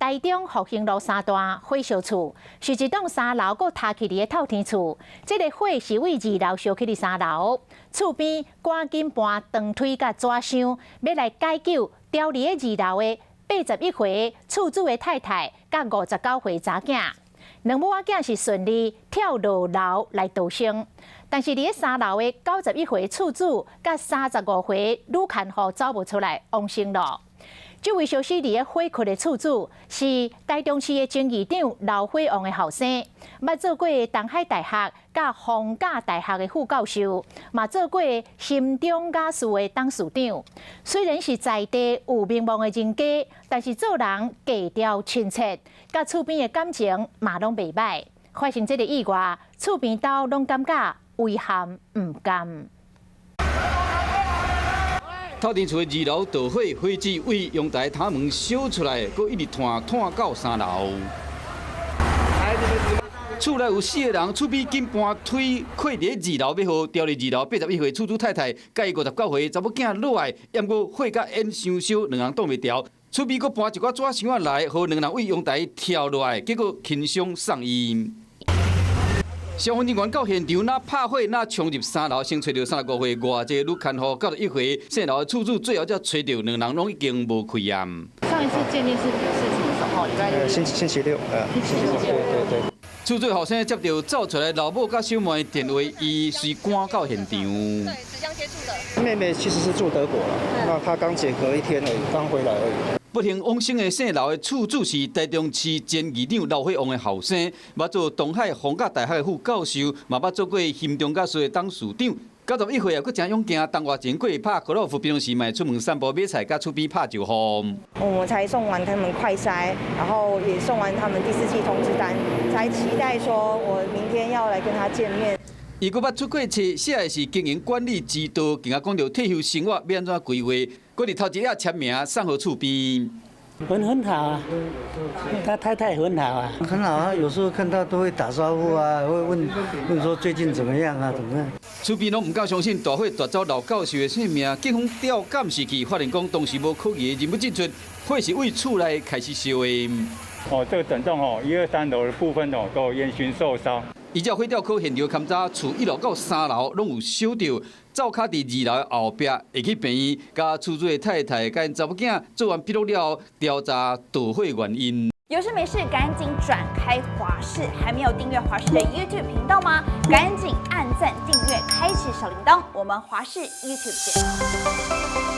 台中復興路三段火燒厝，是一棟三樓閣塌去佇个透天厝。這个火是對二樓燒起佇三樓，厝邊趕緊搬長推佮紙箱，欲來解救牢佇个二樓的81歲厝主的太太，佮59歲查囝。兩母仔囝是順利跳落樓來逃生，但是佇咧三樓的91歲厝主佮35歲女看護走無出來，往生囉。這位燒死佇咧火窟的厝主是台中市的前議長劉火旺的後生，捌做過東海大學佮逢甲大學的副教授，嘛做過興中雅士的董事長。雖然是在地有名望的人家，但是做人低調親切，佮厝邊的感情嘛攏袂䆀。發生這个意外，厝邊兜攏感覺遺憾毋甘。透天厝的二樓著火，火舌對陽台窗門燒出來，閣一直湠湠到三樓。厝內有四個人，厝邊緊搬推困佇二樓，欲予牢佇二樓81歲厝主太太，佮伊59歲查某囝落來，毋過火佮煙傷燒，兩人擋袂牢。厝邊閣搬一寡紙箱仔來，予兩人對陽台跳落來，結果輕傷送醫。消防人員到現場，若拍火，若衝入三樓，先揣著35歲外籍女看護，91歲姓劉的厝主，最後才揣著兩人攏已經無氣啊。上一次見面是什麼時候？禮拜六。星期六，星期六，對對對。厝主後生接著走出來老母佮小妹電話，伊隨趕到現場。對，持槍接觸的。妹妹其實是住德國啦，那她剛解隔一天而已，剛回來而已。不幸往生的姓劉的厝主是台中市前議長劉火旺的後生，捌做東海逢甲大學的副教授，嘛捌做過興中雅士的董事長。91歲啊，閣誠勇健，冬外前過拍高爾夫，平常時嘛會出門散步、買菜，佮厝邊拍石虎。我們才送完他們快篩，然後也送完他們第四劑通知單，才期待說我明天要來跟他見面。伊閣捌出過冊，寫的是經營管理之道，更加講著退休生活欲按怎規劃，閣佇頭一頁簽名送予厝邊。很好啊，他太太很好啊，很好啊，有時候看到都會打招呼啊，會問問說最近怎麼樣啊，怎麼樣？厝邊攏毋敢相信大火奪走老教授的性命，警方調監視器發現講當時無可疑的人物進出，火是對厝內開始燒的。哦，這個整棟哦，一二三樓的部分哦，都有煙燻受燒。依照火調科現場勘查，厝一樓到三樓攏有燒著，灶跤佇二樓的後壁，會去病院，佮厝主的太太佮𪜶查某囝做完筆錄了後，調查著火原因。有事沒事趕緊轉開華視，還沒有訂閱華視的 YouTube 頻道嗎？趕緊按讚訂閱，開啟小鈴鐺。我們華視 YouTube 見。